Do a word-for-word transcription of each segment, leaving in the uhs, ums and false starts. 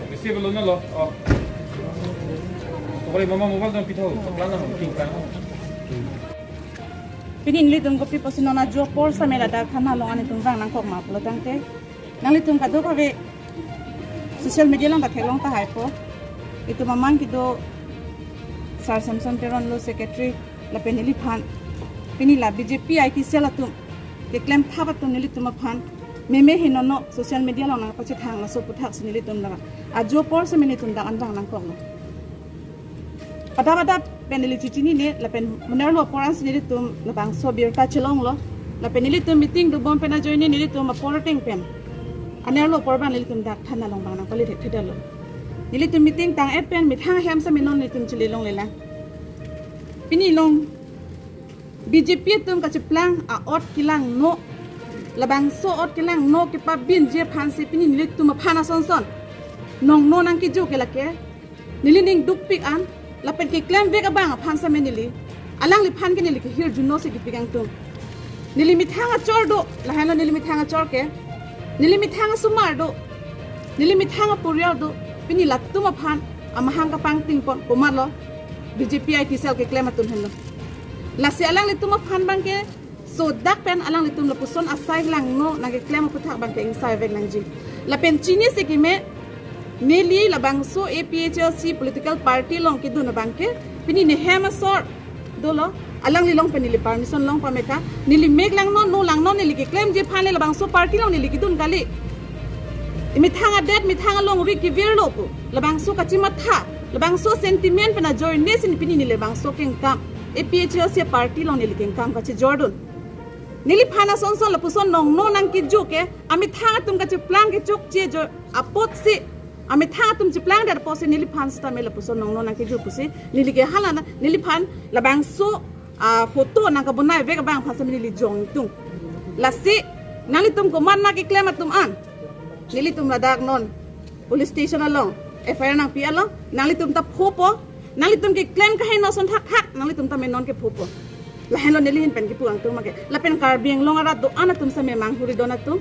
Receive lo na lo. Oh. Kore mama mobile dong pitho. Plan na king plan. Pini nelitum kopi pusi non ajo apor same ladak thana along nelitum vang nangkok ma pulo tangte, nanglitum kadokave social media along ta theklong tahai po. Itum amang kedo Sir Samson Teron lo secretary lapen neliphan. Pini la B J P I T cell atum keklem thap atum nelitum aphan meme henono social media along nangpachethang laso aputhak si nelitum la ajo apor same nelitum dak an vang nangkoklo. Pada pada pen neli chechinine lapen mo nerlo apor ansi nelitum labangso abirta chelonglo. Lapen nelitum meeting dobom pen ajoine nelitum apor ateng pen anerlo apor abang nelitum dak thana along vang nangpali thekthedetlo. Nelitum meeting tang-et pen methang ahem same non nelitum chele longlelang. Pini along B J P atum kacheplang a-ot kelangno, labangso ot kelangno kepabinji aphansi pini nelitum aphan asonson nongno nangkejo ke lake neli ning dukpik an lapen keklemvek abang aphan same neli alangliphan ke neli kehirjuno si kepikangtung. Neli methang achor do, lahenlo neli methang achor ke, neli methang asomar do, neli methang aporial do. Pini latum aphan amahang kapangtingpon komatlo, B J P I T cell keklem atum henlo. Lasi alanglitum aphan abangke sodak pen alanglitum lapuson asai langno nangkeklem aputhak abangke ingsaivek nangji. Lapen chini si keme, neli labangso A P H L C political party along kedun abangke pini nehem asor dolo, alangli along pen neli permission long pameka, neli mek langno, no langno, neli keklemji aphan le labangso party along neli kedun kali. Methang adet, methang alongri kevirlo pu labangso kachimatha, labangso sentiment pen ajoine si pini neli labangso kengkam, A P H L C party along neli kengkam kachijordun. Neliphan asonson lapuson nongno nangkejo ke, amethang atum kacheplang kechokche jo apotsi, amethang atum cheplangdet apotsi neliphan sitame lapuson nongno nangkejo pusi neli ke hala na, neliphan labangso a-photo nangkabonaivek abang aphan same neli jongtung. Lasi nanglitum komat ma keklem atum an, nelitum ladak non police station along F I R nangpi along nanglitum ta phopo, nanglitum keklem kaheno ason thakthak nanglitum ta menon kephopo. Lahenlo neli ahin pen kepu angtung make. Lapen Karbi Anglong arat do-an atum same manghuri don atum,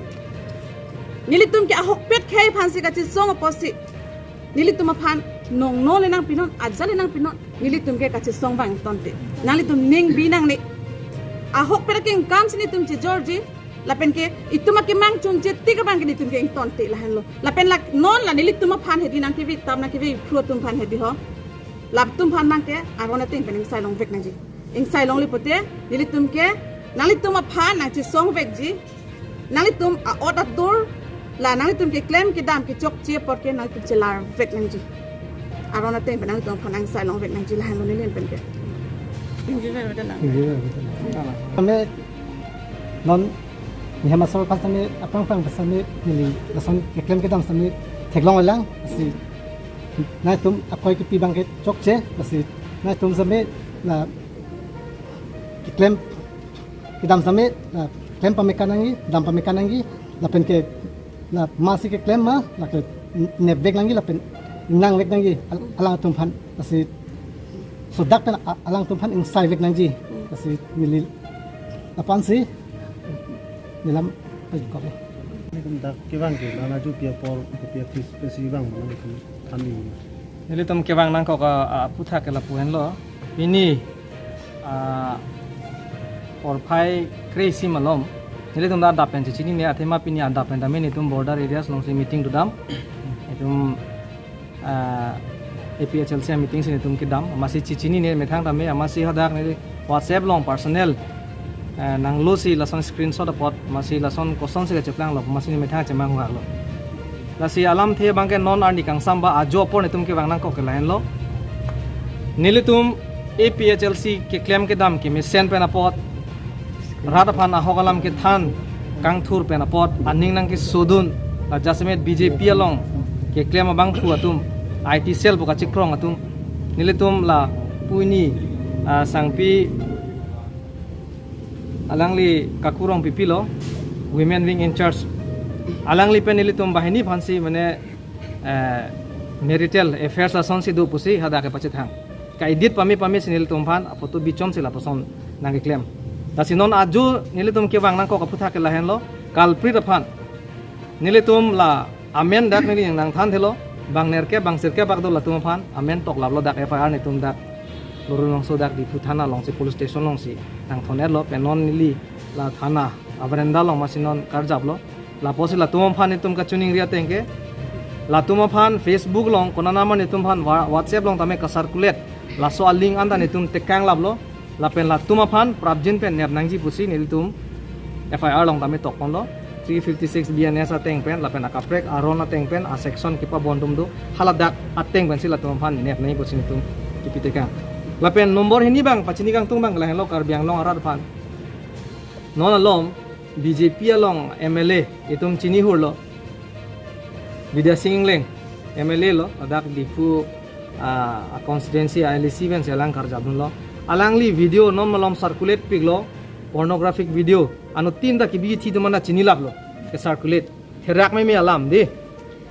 nelitum ke ahokpet khei aphansi kachesong apotsi nelitum aphan nongno le nangpinon, ajat le nangpinon, nelitum ke kachesong vang ingtonte. Nanglitum ning bi nangne. Ahokpet akengkam si nelitum chijorji, lapen ke itum akemang chunche tik abang ke nelitum ke ingtonte lahenlo. Lapen la non la nelitum aphan hedi nangkevi tam nangkevi phru atum aphan hedi ho. Latum aphan abangke aron ateng pen ingsai longvek nangji. Ingsai longle pote nelitum ke nanglitum aphan nangchesongvekji. Nanglitum a-ot adur la nanglitum keklem kedam kechokche apor ke nanglitum chelarvek nangji. Aron ateng pen nanglitum aphan ingsai longvek nangji lahenlo neli ahin pen ke. Kame non nehem asor aphan same aphrang phrang same neli lason keklem kedam same theklonglelang si nangtum akoi kepi abangke chokche, lasi nangtum same la keklem kedam same, la klem pameka nangji, dam pameka nangji, lapen ke la masi keklem ma, lake nepvek nangji, lapen ingnangvek nangji, al-, alangtum aphan, lasi sodak pen a-, alangtum aphan ingsaivek nangji, lasi neli lapu ansi neli lam pajukok. Nelitum dak kevang ke, nana ju pi apor, pi apis, pesi vang, mana nelitum than ni. Nelitum kevang nangkok a, a, aputhak ke lapu henlo. Pini, a, porphai kre-isi malom. Nelitum ta adap pen chechinine athema pini adap pen tame nelitum border areas alongsi meeting dodam. Nelitum, a, A P H L C meeting si nelitum kedam. Amatsi chechinine methang tame, amatsi hadak neli WhatsApp along personal, eh, nanglosi lason screenshot apot, amatsi lason kosonsi kacheplanglo, amatsi ne methang chemang huaklo. Lasi alamthe abangke non arni kangsam ba ajo apor nelitum kevang nangkok ke lahenlo. Nelitum A P H L C keklem kedam kemesen pen apot, rat aphan ahok alam kethan kangthur pen apot, aning nangkesodun, la jasemet B J P along keklem abangphu atum, I T cell pu kachikrong atum, nelitum la puni, ah, sangpi alangli Kaku Rongpipi lo, women wing in charge. Alangli pen nelitum banghini aphansi mane, eh, marital affairs lasonsi do pusi hadak kepachethang. Ka-edit pame pame si nelitum aphan aphoto bichomsi lapuson nangkeklem. Lasi non ajo nelitum kevang nangkok aputhak ke lahenlo. culprit aphan nelitum la amen dak neli nangthan thelo, bang nerkep bang sirkep bak do latum aphan amen toklaplo, dak F I R netum dak Lorulangso dak Diphu thana alongsi police station alongsi nangthon-etlo, pen non neli la thana averanda along masi non karjaplo. Lapusi latum aphan netum kachiningri ateng ke, latum aphan Facebook along konat nama netum aphan wa-, WhatsApp along tame kacirculate laso a-link anta netum tekanglaplo. Lapen latum aphan prapjin pen nep nangji pusi nelitum F I R along tame tokponlo, three fifty-six B N S ateng pen lapen akaprek aron ateng pen a-section kepabon atum do, haladak ateng pensi latum aphan nep nangji pusi netum kipi tekang. Lapen nombor hini abang pachini kangtung abang lahenlo, Karbi Anglong arat aphan non alom B J P along M L A itum chini hurlo, Bidya Sing Engleng M L A lo, ladak Diphu, ah, constituency I L A C pensi alang karjapdunlo. Alangli video non malom circulate piklo, pornographic video. Anuttin ta kebi thi atum anta chinilaplo, kecirculate. Therak meme alam dei.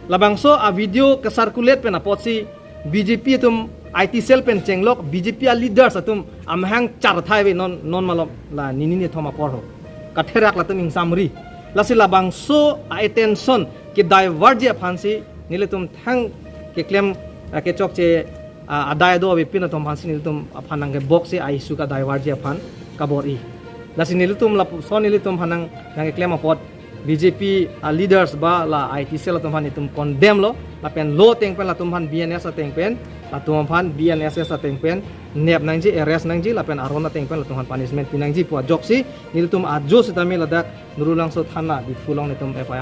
Labangso a-video kecirculate pen apotsi B J P atum I T cell pen chenglok, B J P a-leaders atum amahang charthai ave non, non malom la nini nithom apor ho. Katherak latum ingsamri. Lasi labangso a-attention ke-divert ji aphansi nelitum thang keklem, ah, kechokche, ah, adai ado avepin atum aphansi nelitum aphan nangkebok si a-issue ka-divert ji aphan kabor-i. Lasi nelitum lapuson nelitum aphan nang, nangkeklem apot B J P a-leaders ba la I T cell atum aphan netum condemn lo, lapen law ateng pen latum aphan B N S ateng pen, latum aphan B N S S ateng pen nep nangji, arrest nangji, lapen aron ateng pen latum aphan punishment pi nangji pu ajoksi nelitum ajo sitame ladak Lorulangso thana Diphu along netum F I R